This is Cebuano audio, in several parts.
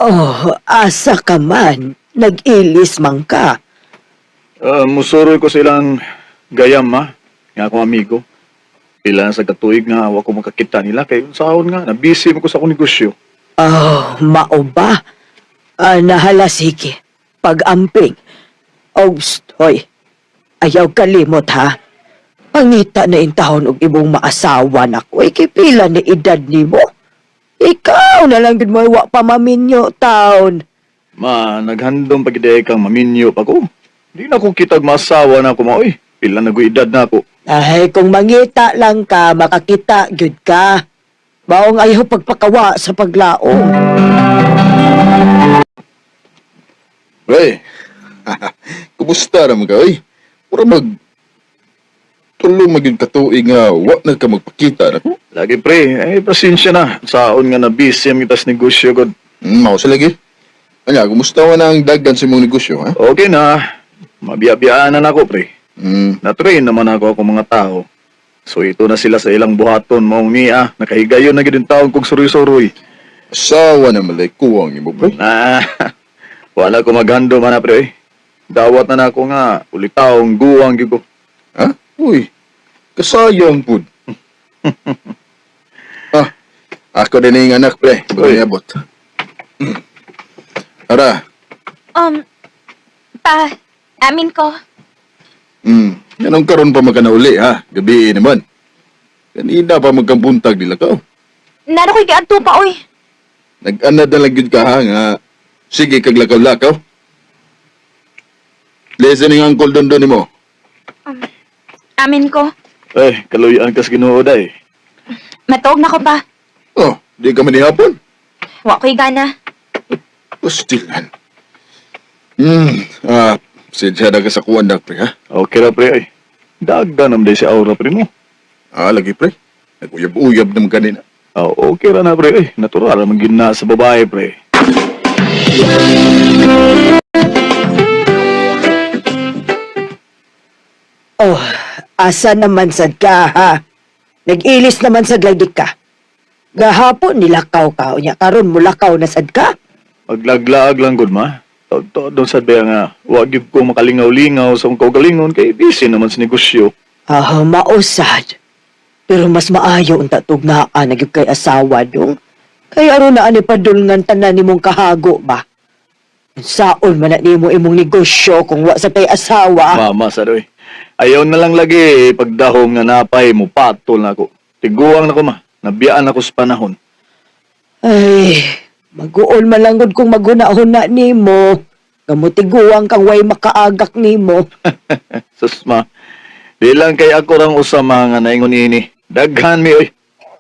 Oh, asa ka man. Nag-ilis man ka. Musuroy ko silang gayam, ma. Nga akong amigo. Pila na sa katuig nga, wa ko makakita nila. Kay sahon nga, nabisi mo ko sa akong negosyo. Oh, mao ba? Ah, nahala sige. Pag-amping. Oh, hoy. Ayaw kalimot ha. Pangita na intahon og imong maasawa nako. Ay, kay pila ni edad nimo. Ikaw na lang gud mo wa pa maminyo taon. Ma, naghandom pag kang maminyo pa ko. Di na ko kitag maasawa na ako, ma. Uy, pila na ko edad na ako. Ay, kung mangita lang ka, makakita gyud ka. Maong ayaw pagpakawa sa paglaom. Pre, kumusta naman ka, oy? Mura mag... Tulo magyud katuig nga wa na ka magpakita na ko. Lagi, pre. Eh, pasensya na. Saon nga na busy ang itas negosyo ko. Mao sa lagi. Anya, kumusta man ang daggan sa imong negosyo, ha? Okay na. Mabiyabiyaan na nako, pre. Na-train naman ako akong mga tao. So ito na sila sa ilang buhaton maong niya. Nakahigayon na gid taon kog suroy-suroy. Asawa na malay kuwang imo, pre. Na, wala ko maghando man na, pre. Dawat na nako nga ulitaong guwang gyud ko. Ha? Uy, kasayang pud. Ah, ako din yung anak, pre. Uy. Uy. Abot. Ara, Pa, amin ko. Ganun karon pa magkanauli, ha? Gabi naman. Kanina pa magkampuntag nila ka. Naro ko'y giadto pa, oy. Nag-anad na lang yun ka, ha, nga. Sige, kaglakaw-lakaw. Listening Uncle Don Don mo. Amin ko. Eh, kaluyan kas Ginoo day. Matuog na ko pa. Oh, di ka man hapon. Wa ko'y gana. Pastilan. Sidya na ka sa kuwan na, pre, ha? Okay ra pre ay. Dagda nam day si Aura pre mo. Ah, lagi, pre. Nag-uyab-uyab naman kanina. Ah, okay ra na pre ay. Natural man gyud na sa babae pre. Oh, asa naman sad ka ha? Nag-ilis naman sad lagi ka. Gahapon nilakaw ka unya karon mulakaw na sad ka. Maglaglaag lang gud ma. Taud-taud doon sa nga wa gyud ko makalingaw-lingaw sa akong kaugalingon kay busy naman sa negosyo. Ah, mausad. Pero mas maayo unta tugnaa na gyud kay asawa dong. Kay aron na ani padulngan tanan nimong kahago ba? Saon man na nimo imong negosyo kung wa sa kay asawa? Mama sa doy. Ayaw na lang lagi pagdahom nga napay mo patol na ako. Tiguang na ko ma. Nabiyaan ako sa panahon. Ay, maguol man lang gud kung maghuna-huna nimo. Gamutiguang kang way makaagak nimo. Sus ma. Di lang kay ako rang usama nga naingon ini. Daghan mi oy.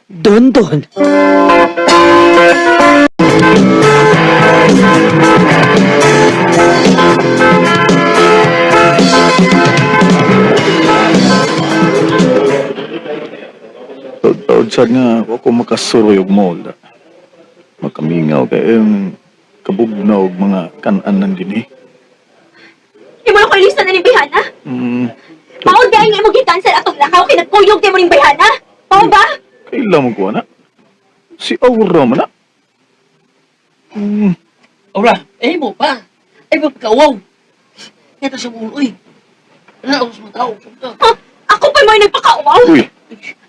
Don don. Taud-taud sad nga wa ko makasuroy og mall. Makamingaw kay ang kabugnaw og mga kan-an nan dinhi. Imo na ko lista na ni Bihana. Mao dahil nga imo gi-cancel atong lakaw kay nagkuyog kay mo ning Bihana. Mao ba? Kaila mo ko na. Si Aura man na. Ora, eh mo pa. Eh mo pagkauwaw. Kaya sa ulo, uy. Ano ako sa mga tao? Huh? Ako pa mo'y nagpakauwaw. Uy.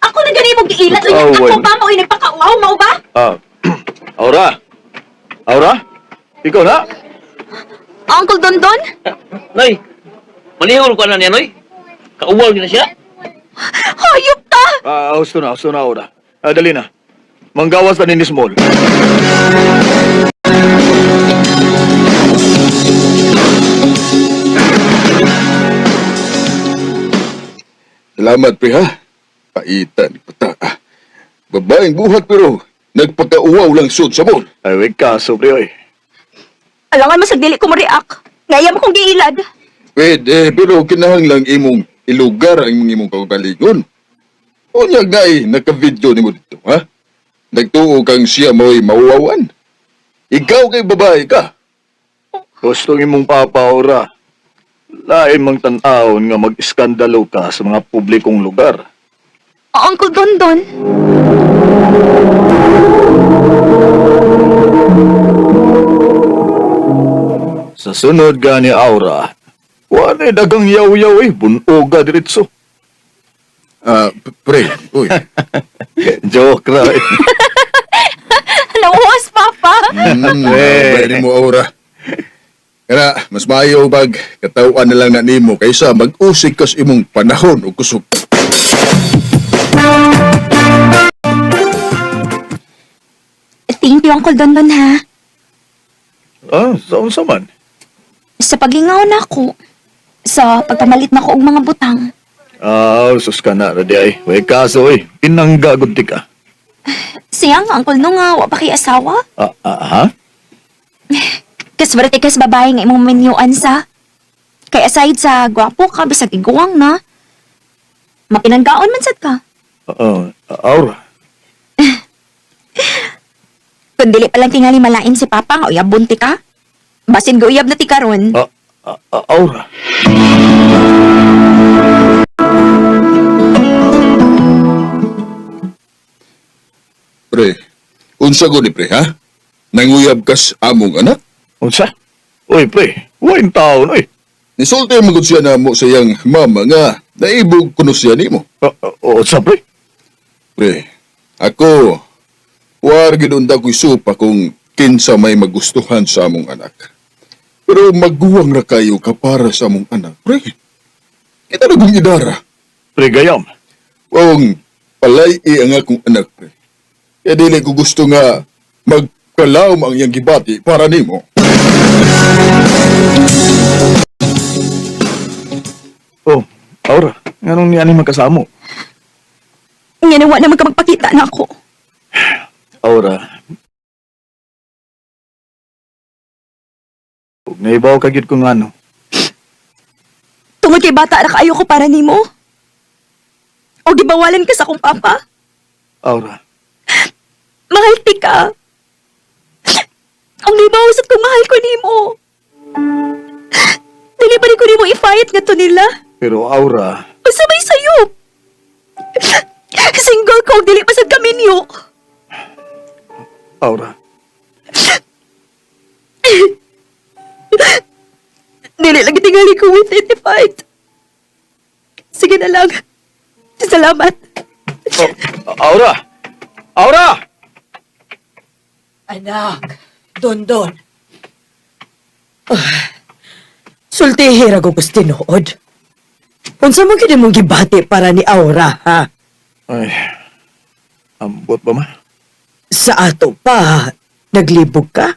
Ako na gani mo giilat. Uy, Nag-away. ako pa mo'y nagpakauwaw, mao ba? Ah. Aura. Aura? Ikaw na? Uncle Dondon? Noy, malihol ko na niya, Noy. Kauwaw niya na siya. Hayop ta! Ah, husto na, Aura. Ah, dali na. Manggawas na ni Small. Salamat, pre, ha? Paitan, pata. Ah. Babaeng buhat, pero nagpakauwaw lang sud sa mall. Ay, wait kaso, pre, oy. Alangan mo sa dili ko mo-react. Ngaya mo kong giilad. Pwede, pero kinahanglang imong ilugar ang imong imong kaugalingon. Unyag na eh, nagka-video nimo dito, ha? Nagtuo kang siya mo'y mauwawan. Ikaw kay babae ka. Gusto imong papa, Aura. Lain mang tan-awon nga mag-iskandalo ka sa mga publikong lugar. Uncle Dondon? Sa sunod gani Aura, wala dagang yaw-yaw eh, bunoga diretso. Ah, pre, uy. Joke ra eh. Lawas, Papa. Eh, mo Aura. Kana, mas maayo bag katawan na lang na nimo kaysa mag-usig kas imong panahon o kusog. Thank you, Uncle Dondon, ha? Ah, sa unsa man? Sa paglingaw na ako, sa pagpamalit na ko og mga butang. Ah, sus ka na, radi ay. Way kaso eh, pinanggagod ti ka. Siya nga, Uncle, no nga, wa pa kay asawa. Ah, ah, ha? Kaswerte kas babae nga imong minyuan sa. Kay aside sa gwapo ka, bisag iguang na. Mapinanggaon man sad ka. Oo, Aura. Kung dili pa lang tingali malain si Papa nga uyab bunti ka. Basin gauyab na ti karon. Ah, ah, ah, Aura. Pre, unsa ko ni pre, ha? Nanguyab kas among anak? Unsa? Uy, pre, wain taon, uy. Nisulti mo gud siya na mo sa iyang mama nga naibog kuno siya nimo. Ah, ah, unsa, pre? Pre, ako war gid unta ko'y supa kung kinsa may magustuhan sa among anak. Pero maguwang ra kayo ka para sa among anak, pre. Kita na kong idara. Pre, gayam. Wawang palay ang akong anak, pre. Kaya dili ko gusto nga magkalawm ang iyang gibati para nimo. Oh, Aura, nganong niya ni magkasamo? Nga na wa naman ka magpakita na ako. Aura. Ug naibaw ka gyud kung ano. Tungod kay bata ra kaayo ko para nimo. O gibawalan ka sa akong papa. Aura. Mahal ti ka. Ang libaw sad kung mahal ko nimo. Dili pa rin ko nimo i-fight nga to nila. Pero Aura, Unsa may sayop? Single ko, dili pa sad kami niyo. Aura. Dili lang tingali ko with it fight. Sige na lang. Salamat. Oh, Aura! Aura! Anak, Dondon. Ah, sultihi ra ko tinuod. Unsa man gid imong gibati para ni Aura, ha? Ay, ambot ba ma? Sa ato pa, naglibog ka?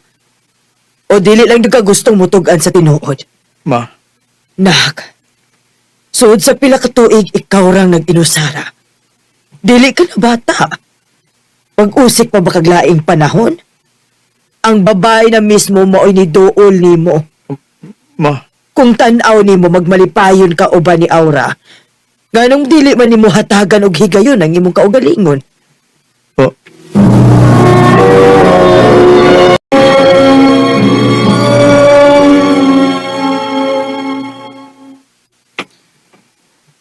O dili lang ka gustong mutugan sa tinuod? Ma, Nak, suod sa pila ka tuig, ikaw rang nag-inusara. Dili ka na bata. Pag-usik pa ba kaglaing panahon? Ang babae na mismo mao'y niduol nimo. ma, Kung tan-aw nimo magmalipayon ka o ba ni Aura, nganong dili man nimo hatagan og higayon ang imong kaugalingon? oh,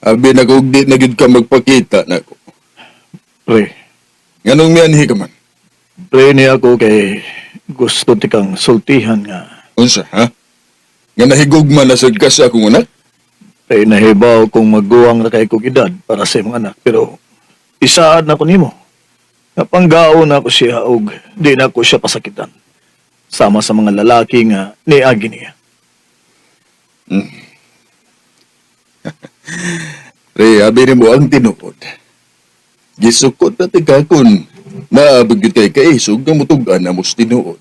Abi na kung di na gid ka magpakita nako. pre, Nganong mianhi ka man? pre niya ako kay gusto ti kang sultihan nga. Unsa, ha? Nga nahigugma na sad ka sa akong anak? Pre, nahibaw kung maguwang na kay kog edad para sa imong anak. Pero isaad na ko nimo. Napanggaon na ako siya og di na ko siya pasakitan. Sama sa mga lalaki nga niagi niya. Pre, abi nimo ang tinuod. Gisukot na tika kun naabog gyud kay kaisog nga mutugan na mos tinuod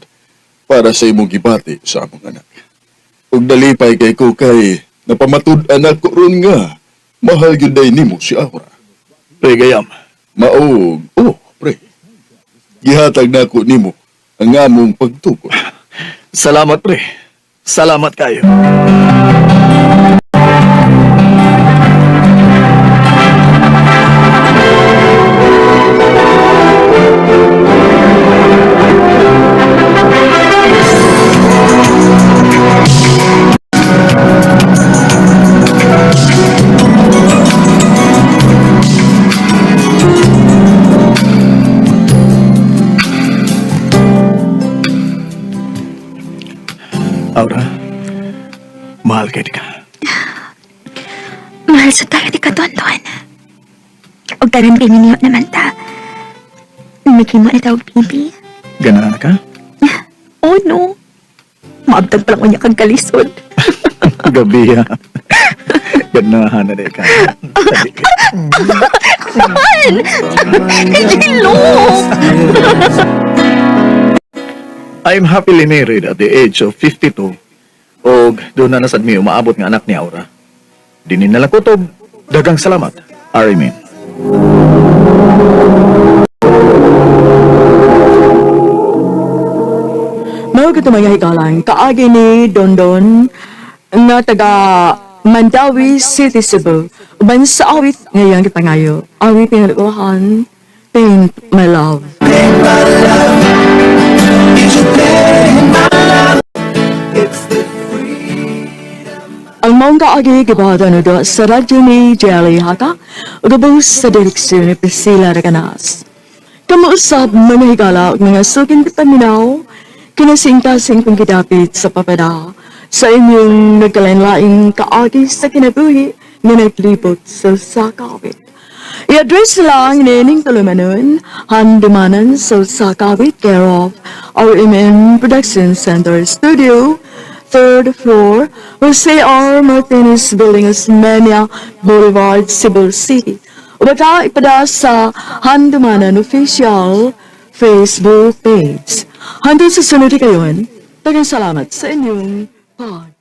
para sa imong gibati sa among anak. Ug nalipay kay ko kay napamatud-an ako ron nga mahal gyud day nimo si Aura. Pre, gayam. Maog, oh, pre. Gihatag nako nimo ang among pagtukod. Salamat, pre. Salamat kayo. Aura, Mahal kay ka. Mahal sa tayo di ka, Tonton. Og taran kay ninyo naman ta. Nakimo na tawag, baby. Ganahan ka? Oh no. Maabtag pa lang unya kang kalisod. Gabi ha. Ganahan na di ka. Dali ka. Hello! I'm happily married at the age of 52. Og doon na nasad mi umaabot nga anak ni Aura. Dinin na lang kutob. Dagang salamat. Arimin. Mao gito mga higalang kaagi ni Dondon nga taga Mandawi City, Cebu. Uban sa awit ngayang gipangayo. Awit pinag-uhan, Paint My Love. Ang maong kaagi gibuhatan do sa radyo ni Jelly Haka ug ubos sa direksyon ni Priscilla Recanas. Kamuusap mga higala ug mga suking paminaw, kinasingkasing kong gidapit sa papada sa inyong nagkalain-laing kaagi sa kinabuhi nga naglibot sa sakawit. I-address lang nining tulumanon, handumanan sa Sakawit, care of RMN Production Center Studio, third floor, Jose R. Martinez Building, Osmeña Boulevard, Cebu City. Ubata ipada sa Handumanan Official Facebook page. Hanggang sa sunod kayon, daghang salamat sa inyong pag.